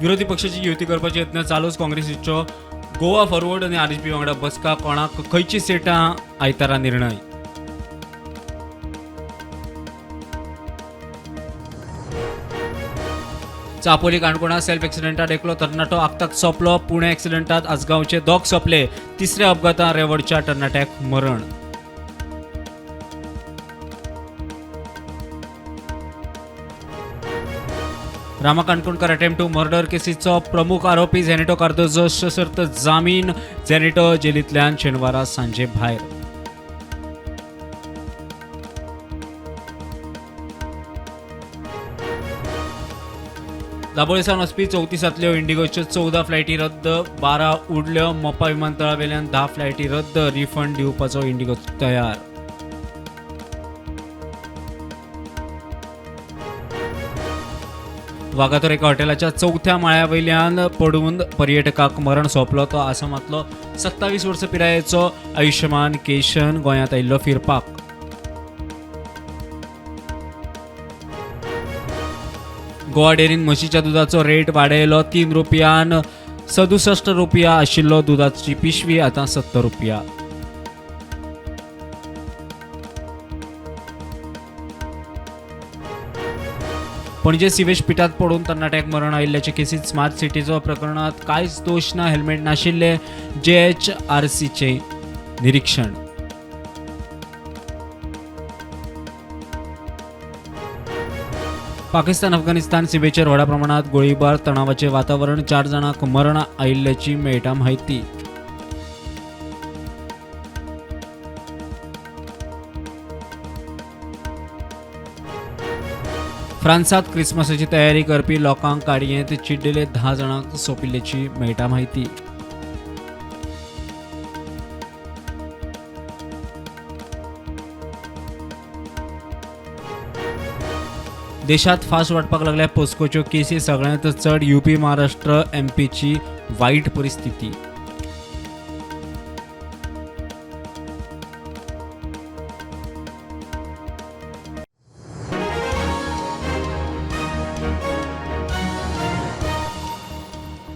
विरोधी पक्षाची युती करपाचे यत्न चालूच. काँग्रेसीचो गोवा फॉरवर्ड आनी आरएसपी वांगडा बसका. कोणाक खंयची सिटां आयतारा निर्णय. चापोली काणकोणा सेल्फ एक्सिडेंटात एकलो तरणाटो आक्ताक सोंपलो. पुणे एक्सिडेंटात आसगांवचे दोग सोंपले. तिसऱ्या अपघातांत रेवडच्या तरणाट्याक मरण. Rama Kankonkar attempt to murder केसीचो प्रमुख आरोपी झेनेटो कार्दोजो सशर्त जामीन. झेनेटो जेलींतल्यान शेनवारा सांजे भायर. दाबोळे सावन वचपी 34 इंडिगोच्यो 14 फ्लायटी रद्द, 12 उडल्यो. मोपा विमानतळा वेल्यान 10 फ्लायटी रद्द. रिफंड दिवपाचो इंडिगो तयार. वागातोर एका हॉटेलाच्या 4थ्या माळ्या वयल्यान पडून पर्यटकाक मरण सोंपलो. तो आसामांतलो 27 वर्सां पिरायेचो आयुष्यमान केशन गोंयांत आयिल्लो फिरपाक. गोवा डेअरीन म्हशीच्या दुदाचो रेट वाडयलो. 3 रुपयान 67 रुपया आशिल्लो दुदाची पिशवी आतां 70 रुपया. पणजे सिवेज पिटात पडून तरणाट्याक मरण आयिल्ल्याचे केसीत स्मार्ट सिटीचो प्रकरणात कांयच दोश ना. हेल्मेट नाशिल्ले JHRCचे निरीक्षण. पाकिस्तान अफगाणिस्तान सीमेचेर व्हडा प्रमाणात गोळीबार. तणावाचे वातावरण. 4 जाणांक मरण आयिल्ल्याची मेळटा म्हायती. फ्रांसात क्रिसमसाची तयारी करपी लोकांक गाडयेंत चिड्डले. 10 जाणांक सोंपिल्ल्याची मेळटा म्हायती. देशात फास्ट वाडपाक लागल्या पोस्कोच्यो केसी. सगळ्यांत चड युपी, महाराष्ट्र, एमपीची वायट परिस्थिती.